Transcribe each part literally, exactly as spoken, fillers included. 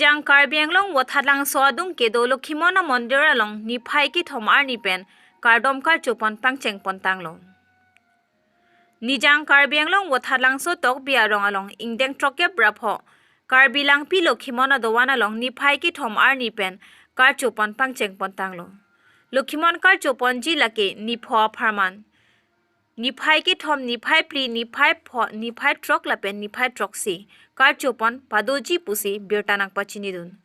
Nijang Karbi Anglong Vothatlangso adung kedo Lokhimon Mondir along niphai kethom arni pen kardom karcho pon pangcheng pon tanglo. Nijang Karbi Anglong Vothatlangso Tokbi arong along ingdeng throkkep ra pho Karbi Langpi Lokhimon adovan along niphai kethom arni pen karcho pon pangcheng pon tanglo. Lokhimon karcho ponji lake nipho apharman, niphai kethom, niphai phli, niphai pho, niphai throk lapen niphai throksi karcho pon padoji pusi birta nangpachinidun.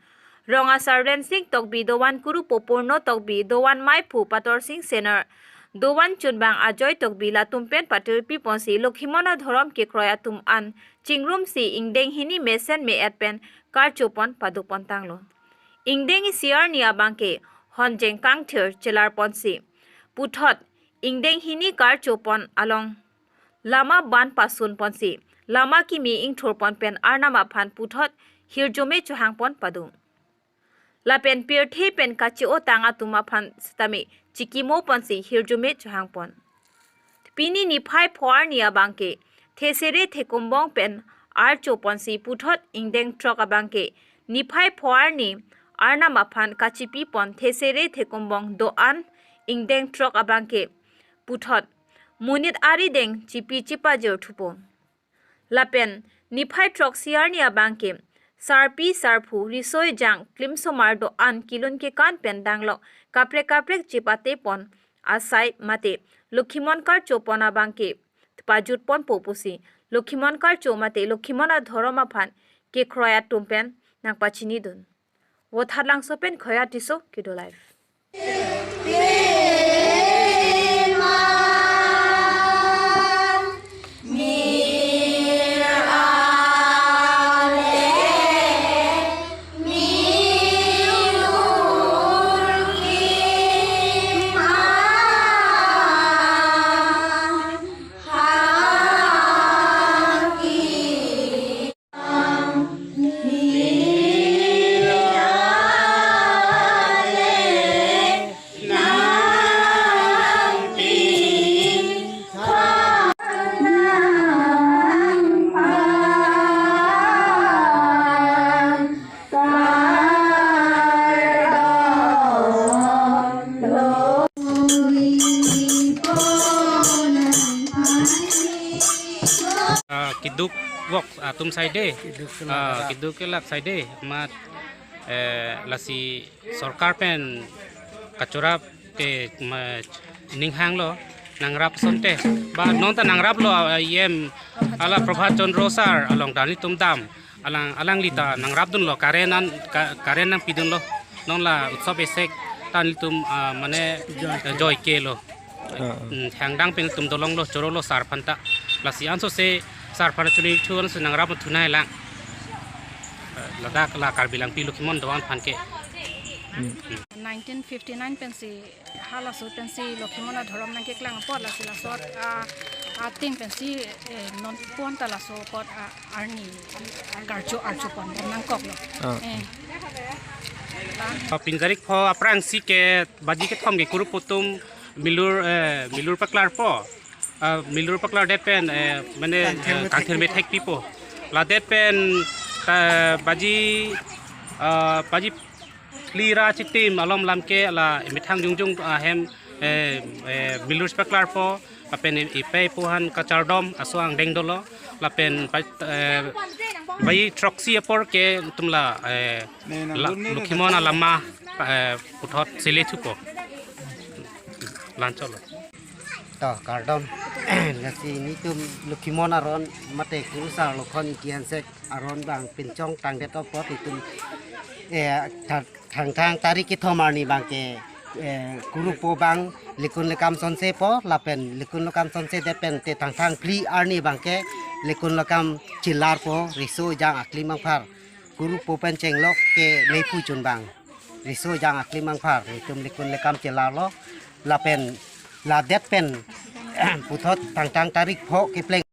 Rong asar Rensing Tokbi, dovan kurupo Purno Tokbi, dovan maiphu Patorsing Senior, dovan chunbang Ajoy Tokbi latum pen patirpi ponsi Lokhimon adhorom kekroi atum an chingrumsi ingdeng hini mesen me-et pen karcho pon pado pon tanglo. Ingdeng isi arni abangke honjeng kangthir chelar ponsi puthot ingdeng hini karcho pon along lama ban pasun ponsi lama kimi ingthur pon pen Arnam aphan puthot hirjume chohang pon pado. Lapen pirthe pen kache-otang atum aphan sitame chikimo ponsi hirjume chohang pon. Pini niphai pho arni abangke thesere thekumbong pen archo ponsi puthot ingdeng throk abangke niphai pho arni Arnam aphan kachipi pon thesere thekumbong do-an ingdeng throk abangke puthot monit arideng chipi chipajir thupo. Lapen niphai throksi arni abangke sarpi sarphu riso ejang klimsomar do-an kelun kekan pen danglok kaprek kaprek chipate pon asai mate Lokhimon karcho pon abangke pajut ponpo pusi Lokhimon karcho mate Lokhimon adhorom aphan kekroi atum pen nangpachinidun. Vothatlangso pen Khoya Tisso, Kedo Live. Ah, keduk vok atum saide. Keduk kelak. Ah, keduk kelak saide. Amat, eh, lasi sorkar pen kachorap ke ma, ninghanglo nangrap asonte. Ba non ta nangraplo, ah, E M hala Prabhat Chandra sir along ta nelitum dam. Alang, alangli ta nangrapdunlo, current an, ka-, current nangpidunlo. Non la utsav esek ta nelitum, ah, mane, eh, joike lo. Ah, ah. Hmm, hangdang pen nelitum dolonglo, chorolo sir aphan ta. Lasi ansose sir aphan chunithu anso nangrap thunai lang. Eh, ladak la Karbi Langpi Lokhimon dovan aphan ke. Hmm. Nineteen fifty-nine pensi halaso pensi Lokhimon adhorom nangkeklang apot lasi laso, ah, atin pensi, eh, non pon ta laso apot, ah, arni karcho archo pon bom nangkoklo. Ah. Eh. Ah, pinjarik pho aphrangsi ke baji kethom ke kurupo atum milur, eh, milur paklarpo. Ah, milur paklardet pen, eh, mane, eh, kangthir methek pipo. Ladet pen, eh, baji, ah, baji phli ra chitim alom lam ke la methang jongjong ahem, eh, eh, milur paklarpo, lapen i-, ipei pu aphan kachardom aso angdeng dolo, lapen pa-, eh, baji throksi apor ke nelitum la, eh, la, Lokhimon alama, eh, puthot sele thupo. Lancholo. To, kardom. Lasi nelitum Lokhimon aron mate kurusar Lokhon Ingti Hanse aron abang pinchong tangdet apot itum, eh, tha-, Thangthang tarik kethom arni abangke, eh, kurupo abang lekun lekam sonsepo, lapen lekun lekam sonsedet pen te Thangthang phli arni abangke lekun lekam chelarpo, riso ejang aklim angphar. Kurupo pen chenglok ke mephu chunbang. Riso ejang aklim angphar, itum lekun lekam chelarlo, lapen ladet pen puthot Thangthang tarik pho kepleng